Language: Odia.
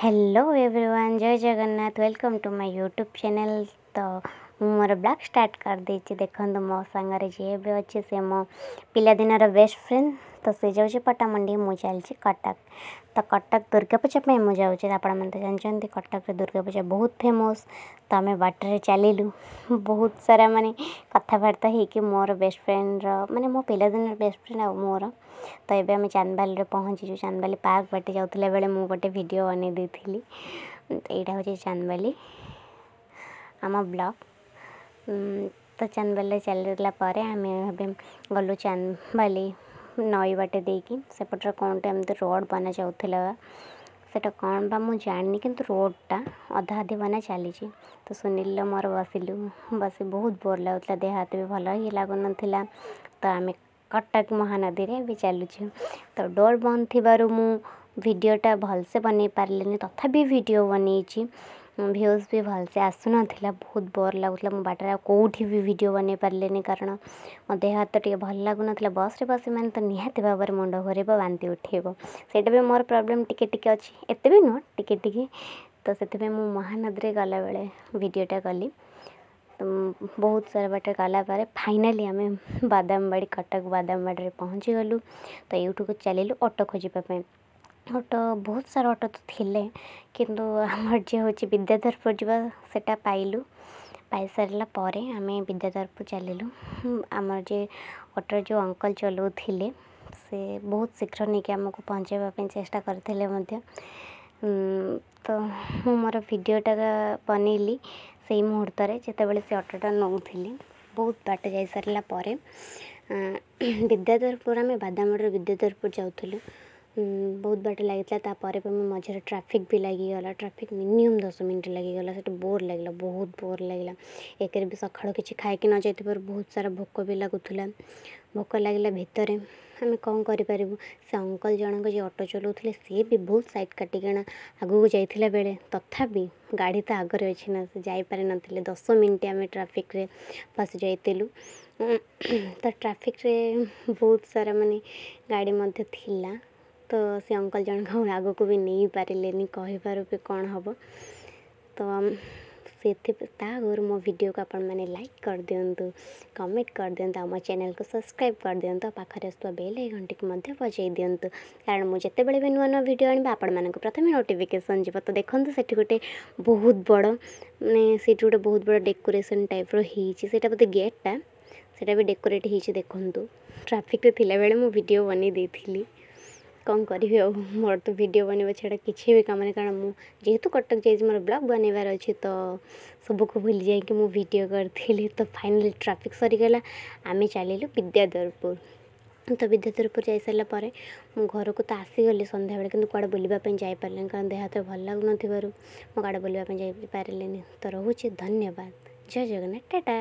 Hello everyone, Jai Jagannath. Welcome to my YouTube channel. ତ ମୁଁ ମୋର ବ୍ଲଗ୍ ଷ୍ଟାର୍ଟ କରିଦେଇଛି। ଦେଖନ୍ତୁ, ମୋ ସାଙ୍ଗରେ ଯିଏ ବି ଅଛି ସେ ମୋ ପିଲାଦିନର ବେଷ୍ଟ ଫ୍ରେଣ୍ଡ। ତ ସେ ଯାଉଛି ପଟ୍ଟାମୁଣ୍ଡେଇ, ମୁଁ ଚାଲିଛି କଟକ। ତ କଟକ ଦୁର୍ଗା ପୂଜା ପାଇଁ ମୁଁ ଯାଉଛି। ଆପଣମାନେ ତ ଜାଣିଛନ୍ତି, କଟକରେ ଦୁର୍ଗା ପୂଜା ବହୁତ ଫେମସ୍। ତ ଆମେ ବାଟରେ ଚାଲିଲୁ, ବହୁତ ସାରା ମାନେ କଥାବାର୍ତ୍ତା ହେଇକି, ମୋର ବେଷ୍ଟ ଫ୍ରେଣ୍ଡର, ମାନେ ମୋ ପିଲାଦିନର ବେଷ୍ଟ ଫ୍ରେଣ୍ଡ ଆଉ ମୋର। ତ ଏବେ ଆମେ ଚାନ୍ଦବାଲିରେ ପହଞ୍ଚିଛୁ। ଚାନ୍ଦବାଲି ପାର୍କ ବାଟେ ଯାଉଥିଲା ବେଳେ ମୁଁ ଗୋଟେ ଭିଡ଼ିଓ ବନେଇ ଦେଇଥିଲି। ଏଇଟା ହେଉଛି ଚାନ୍ଦବାଲି, ଆମ ବ୍ଲକ୍। ତ ଚାନ୍ଦବାଲିରେ ଚାଲିଲା ପରେ ଆମେ ଏବେ ଗଲୁ ଚାନ୍ଦବାଲି ନଈ ବାଟେ ଦେଇକି। ସେପଟରେ କ'ଣଟା ଏମିତି ରୋଡ଼ ବନାଯାଉଥିଲା, ସେଇଟା କ'ଣ ବା ମୁଁ ଜାଣିନି, କିନ୍ତୁ ରୋଡ଼ଟା ଅଧା ଅଧି ବନା ଚାଲିଛି। ତ ସୁନୀଲର ମୋର ବସିଲୁ। ବସି ବହୁତ ବୋର୍ ଲାଗୁଥିଲା, ଦେହ ହାତ ବି ଭଲ ହିଁ ଲାଗୁନଥିଲା। ତ ଆମେ କଟକ ମହାନଦୀରେ ଏବେ ଚାଲୁଛୁ। ତ ଡୋର୍ ବନ୍ଦ ଥିବାରୁ ମୁଁ ଭିଡ଼ିଓଟା ଭଲସେ ବନେଇ ପାରିଲିନି, ତଥାପି ଭିଡ଼ିଓ ବନେଇଛି। ଭ୍ୟୁଜ୍ ବି ଭଲସେ ଆସୁନଥିଲା, ବହୁତ ବୋର୍ ଲାଗୁଥିଲା। ମୁଁ ବାଟରେ ଆଉ କେଉଁଠି ବି ଭିଡ଼ିଓ ବନେଇ ପାରିଲିନି, କାରଣ ମୋ ଦେହ ହାତ ଟିକେ ଭଲ ଲାଗୁନଥିଲା। ବସ୍ରେ ବସି ମାନେ ତ ନିହାତି ଭାବରେ ମୁଣ୍ଡ ଘୂରେଇବ, ବାନ୍ତି ଉଠେଇବ। ସେଇଟା ବି ମୋର ପ୍ରୋବ୍ଲେମ୍ ଟିକେ ଟିକେ ଅଛି, ଏତେ ବି ନୁହଁ, ଟିକେ ଟିକେ। ତ ସେଥିପାଇଁ ମୁଁ ମହାନଦୀରେ ଗଲାବେଳେ ଭିଡ଼ିଓଟା କଲି। ତ ବହୁତ ସାରା ବାଟ ଗଲା ପରେ ଫାଇନାଲି ଆମେ ବାଦାମବାଡ଼ି, କଟକ ବାଦାମବାଡ଼ିରେ ପହଞ୍ଚିଗଲୁ। ତ ଏଇଠୁକୁ ଚାଲିଲୁ ଅଟୋ ଖୋଜିବା ପାଇଁ। ଅଟୋ, ବହୁତ ସାରା ଅଟୋ ତ ଥିଲେ, କିନ୍ତୁ ଆମର ଯିଏ ହେଉଛି ବିଦ୍ୟାଧରପୁର ଯିବା, ସେଇଟା ପାଇଲୁ। ପାଇସାରିଲା ପରେ ଆମେ ବିଦ୍ୟାଧରପୁର ଚାଲିଲୁ। ଆମର ଯିଏ ଅଟୋରେ ଯେଉଁ ଅଙ୍କଲ ଚଲାଉଥିଲେ, ସେ ବହୁତ ଶୀଘ୍ର ନେଇକି ଆମକୁ ପହଞ୍ଚାଇବା ପାଇଁ ଚେଷ୍ଟା କରିଥିଲେ ମଧ୍ୟ। ତ ମୁଁ ମୋର ଭିଡ଼ିଓଟା ବନେଇଲି ସେଇ ମୁହୂର୍ତ୍ତରେ, ଯେତେବେଳେ ସେ ଅଟୋଟା ନେଉଥିଲି। ବହୁତ ବାଟ ଯାଇସାରିଲା ପରେ ବିଦ୍ୟାଧରପୁର, ଆମେ ବାଦାମବାଡ଼ିରୁ ବିଦ୍ୟାଧରପୁର ଯାଉଥିଲୁ, ବହୁତ ବାଟ ଲାଗିଥିଲା। ତାପରେ ବି ମଝିରେ ଟ୍ରାଫିକ୍ ବି ଲାଗିଗଲା। ଟ୍ରାଫିକ୍ ମିନିମମ୍ 10 ମିନିଟ୍ ଲାଗିଗଲା। ସେଠି ବୋର୍ ଲାଗିଲା, ବହୁତ ବୋର୍ ଲାଗିଲା। ଏକରେ ବି ସକାଳୁ କିଛି ଖାଇକି ନ ଯାଇଥିବାରୁ ବହୁତ ସାରା ଭୋକ ବି ଲାଗୁଥିଲା। ଭୋକ ଲାଗିଲା ଭିତରେ ଆମେ କ'ଣ କରିପାରିବୁ? ସେ ଅଙ୍କଲ ଜଣକ ଯିଏ ଅଟୋ ଚଲାଉଥିଲେ, ସିଏ ବି ବହୁତ ସାଇଡ଼୍ କାଟିକିନା ଆଗକୁ ଯାଇଥିଲା ବେଳେ, ତଥାପି ଗାଡ଼ି ତ ଆଗରେ ଅଛି ନା, ସେ ଯାଇପାରିନଥିଲେ। 10 ମିନିଟ୍ ଆମେ ଟ୍ରାଫିକ୍ରେ ଫସି ଯାଇଥିଲୁ। ତ ଟ୍ରାଫିକ୍ରେ ବହୁତ ସାରା ମାନେ ଗାଡ଼ି ମଧ୍ୟ ଥିଲା, ତ ସେ ଅଙ୍କଲ ଜଣକ ଆଗକୁ ବି ନେଇପାରିଲେନି। କହିବାରୁ ବି କ'ଣ ହେବ? ତ ସେଥି ତା ଆଗରୁ ମୋ ଭିଡ଼ିଓକୁ ଆପଣମାନେ ଲାଇକ୍ କରିଦିଅନ୍ତୁ, କମେଣ୍ଟ କରିଦିଅନ୍ତୁ, ଆଉ ମୋ ଚ୍ୟାନେଲକୁ ସବସ୍କ୍ରାଇବ୍ କରିଦିଅନ୍ତୁ, ଆଉ ପାଖରେ ଆସୁଥିବା ବେଲ୍ ଆଇକନ୍ଟିକୁ ମଧ୍ୟ ବଜାଇ ଦିଅନ୍ତୁ, କାରଣ ମୁଁ ଯେତେବେଳେ ବି ନୂଆ ନୂଆ ଭିଡ଼ିଓ ଆଣିବି, ଆପଣମାନଙ୍କୁ ପ୍ରଥମେ ନୋଟିଫିକେସନ୍ ଯିବ। ତ ଦେଖନ୍ତୁ, ସେଠି ଗୋଟେ ବହୁତ ବଡ଼, ମାନେ ସେଇଠି ଗୋଟେ ବହୁତ ବଡ଼ ଡେକୋରେସନ୍ ଟାଇପ୍ର ହେଇଛି। ସେଇଟା ବୋଧେ ଗେଟ୍ଟା, ସେଇଟା ବି ଡେକୋରେଟ୍ ହେଇଛି। ଦେଖନ୍ତୁ, ଟ୍ରାଫିକ୍ରେ ଥିଲାବେଳେ ମୁଁ ଭିଡ଼ିଓ ବନେଇ ଦେଇଥିଲି। କ'ଣ କରିବି ଆଉ, ମୋର ତ ଭିଡ଼ିଓ ବନେଇବା ଛଡ଼ା କିଛି ବି କାମ ନାହିଁ, କାରଣ ମୁଁ ଯେହେତୁ କଟକ ଯାଇଛି, ମୋର ବ୍ଲଗ୍ ବନେଇବାର ଅଛି। ତ ସବୁକୁ ଭୁଲି ଯାଇକି ମୁଁ ଭିଡ଼ିଓ କରିଥିଲି। ତ ଫାଇନାଲି ଟ୍ରାଫିକ୍ ସରିଗଲା, ଆମେ ଚାଲିଲୁ ବିଦ୍ୟାଧରପୁର। ତ ବିଦ୍ୟାଧରପୁର ଯାଇସାରିଲା ପରେ ମୁଁ ଘରକୁ ତ ଆସିଗଲି ସନ୍ଧ୍ୟାବେଳେ, କିନ୍ତୁ କୁଆଡ଼େ ବୁଲିବା ପାଇଁ ଯାଇପାରିଲିନି, କାରଣ ଦେହ ହାତ ଭଲ ଲାଗୁନଥିବାରୁ ମୁଁ କୁଆଡ଼େ ବୁଲିବା ପାଇଁ ଯାଇପାରିଲିନି। ତ ରହୁଛି, ଧନ୍ୟବାଦ, ଜୟ ଜଗନ୍ନାଥ, ଟାଟା।